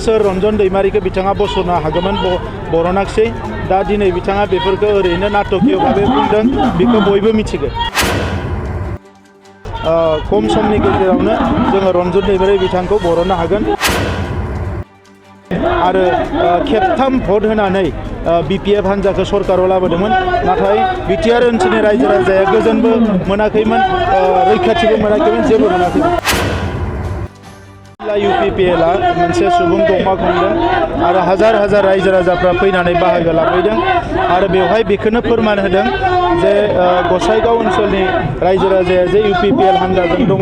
सोर रन्जन दैमारिखौ बिथाङा बस'नो हागौमोन बरनाखसै दा दिनै बिथाङा बेफोरखौ ओरैनो नाटकीय भाबै बुंदों बेखौ बयबो मिथिगौ। खम समनि गेजेरावनो जोङो रन्जन दैमारि बिथांखौ बरननो हागोन आरो खेबथाम भट होनानै BPF हान्जाखौ सरकाराव लाबोदोंमोन नाथाय बिटिआर ओनसोलनि रायजो राजाया गोजोनबो मोनाखैमोन रैखाथिबो मोनाखैमोन जेबो मोनाखैमोन। UPPL मोनसे सुबुं दंमा खुंदों आरो हाजार हाजार रायजो राजाफ्रा फैनानै बाहागो लाफैदों आरो बेवहाय बेखौनो फोरमान होदों जे गसाइगाव ओनसोलनि रायजो राजाया जे UPPL हान्जाजों दङ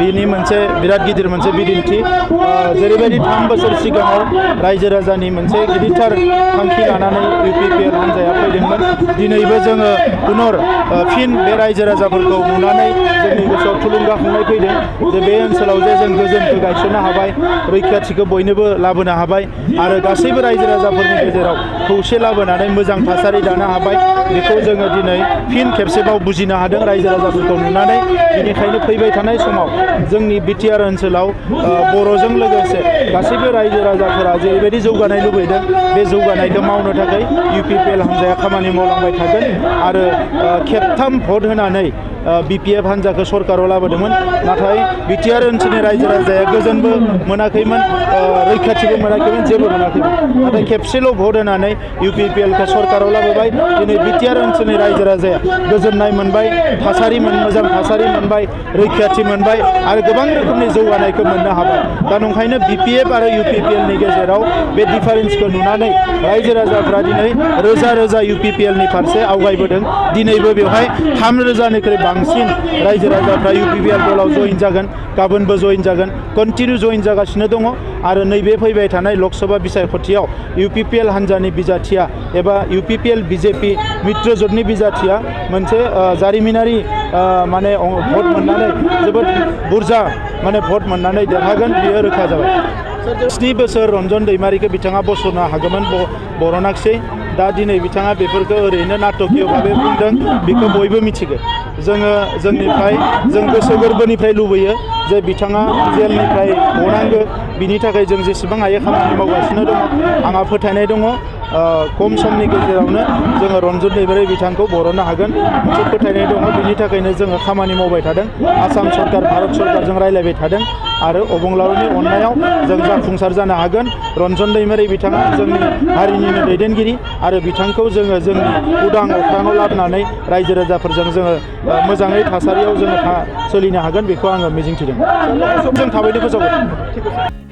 बेनि मोनसे बिराद गिदिर मोनसे बिदिन्थि जेरैबायदि 3 बोसोर सिगाङाव रायजो राजानि मोनसे गिदिरथार थांखि लानानै UPPL हान्जाया फैदोंमोन दिनैबो जोङो पुनर फिन बे रायजो राजाफोरखौ नुनानै जोंनि गोसोआव थुलुंगाखांनाय फैदों जे बे ओनसोलाव जे जों गोजोनखौ गायसननो हाबाय रैखाथिखौ बयनोबो लाबोनो हाबाय आरो गासैबो रायजो राजाफोरनि गेजेराव खौसे लाबोनानै मोजां थासारि दानो हाबाय बेखौ जोङो दिनै फिन खेबसेबाव बुजिनो हादों रायजो राजाफोरखौ नुनानै बेनिखायनो फैबाय थानाय समाव जोंनि BTR ओनसोलाव बर'जों लोगोसे गासैबो रायजो राजाफोरा जेरैबायदि जौगानाय लुबैदों बे जौगानायखौ मावनो थाखाय UPPL हान्जाया खामानि मावलांबाय थागोन आरो खेबथाम भट होनानै BPF हान्जाखौ सरकाराव लाबोदोंमोन नाथाय BTR ओनसोलनि रायजो राजाया गोजोनबो मोनाखैमोन रैखाथिबो मोनाखैमोन जेबो मोनाखैमोन नाथाय खेबसेल' भट होनानै UPPLखौ सरकाराव लाबोबाय दिनै BTR ओनसोलनि रायजो राजाया गोजोननाय मोनबाय मोजां थासारि मोनबाय रैखाथि मोनबाय आरो गोबां रोखोमनि जौगानायखौ मोननो हाबाय दा नंखायनो BPF आरो UPPLनि गेजेराव बे डिफारेन्सखौ नुनानै रायजो राजाफ्रा दिनै रोजा रोजा UPPLनि फारसे आवगायबोदों दिनैबो बेवहाय 3,000निख्रुइ बांसिन रायजो राजाफ्रा UPPL दलाव जइन जागोन गाबोनबो जइन जागोन कन्टिनिउ जइन जागासिनो दङ आरो नैबे फैबाय थानाय लकसभा बिसायख'थियाव UPPL हान्जानि बिजाथिया एबा UPPL BJP मित्रजोटनि बिजाथिया मोनसे जारिमिनारि माने भट मोननानै जोबोद बुरजा माने भट मोननानै देरहागोन बियो रोखा जाबाय। 7 बोसोर रन्जन दैमारिखौ बिथाङा बस'नो हागौमोन बरनाखसै दा दिनै बिथाङा बेफोरखौ ओरैनो नाटकीय भाबै बुंदों बेखौ बयबो मिथिगौ। जों गोसो गोरबोनिफ्राय लुबैयो जे बिथाङा जेलनिफ्राय गनांगौ बिनि थाखाय जों जेसेबां हायो खामानि मावगासिनो दङ आंहा फोथायनाय दङ खम समनि गेजेरावनो जोङो रन्जन दैमारि बिथांखौ बरननो हागोन मोनसे फोथायनाय दङ बिनि थाखायनो जोङो खामानि मावबाय थादों आसाम सरकार भारत सरकारजों रायलायबाय थादों आरो अबंलावरिनि अननायाव जों जाफुंसार जानो हागोन। रन्जन दैमारि बिथाङा जोंनि हारिनिनो दैदेनगिरि आरो बिथांखौ जोङो जोंनि उदां अख्राङाव लाबोनानै रायजो राजाफोरजों जोङो मोजाङै थासारियाव जोङो सोलिनो हागोन बेखौ आङो मिजिंथिदों। जों थाबैनो फोसावगोन।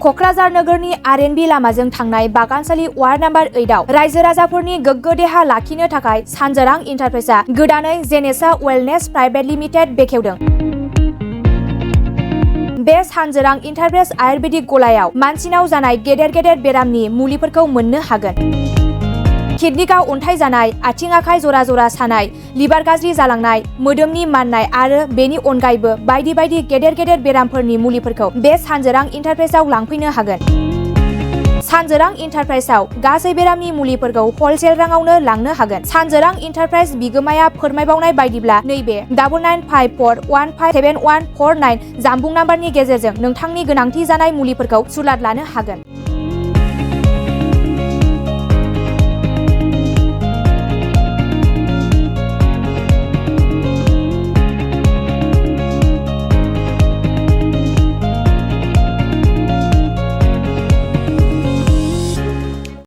क'क्राझार नोगोरनि RNB लामाजों थांनाय बागानसालि वार्ड नम्बर 8आव रायजो राजाफोरनि गोग्गो देहा लाखिनो थाखाय सानजोरां इन्टारप्राइजआ गोदानै जेनेसा वेलनेस प्राइभेट लिमिटेड बेखेवदों। बे सानजोरां इन्टारप्राइज आयुर्वेदिक गलायाव मानसिनाव जानाय गेदेर गेदेर बेरामनि मुलिफोरखौ मोननो हागोन। किडनिकआव अन्थाइ जानाय, आथिं आखाइ जरा जरा सानाय, लिभार गाज्रि जालांनाय, मोदोमनि माननाय आरो बेनि अनगायैबो बायदि बायदि गेदेर गेदेर बेरामफोरनि मुलिफोरखौ बे सानजोरां इन्टारप्राइजआव लांफैनो हागोन। सानजोरां इन्टारप्राइजआव गासै बेरामनि मुलिफोरखौ हलसेल राङावनो लांनो हागोन। सानजोरां इन्टारप्राइज बिगोमाया फोरमायबावनाय बायदिब्ला नैबे 9954157149 जानबुं नाम्बारनि गेजेरजों नोंथांनि गोनांथि जानाय मुलिफोरखौ सुलाद लानो हागोन।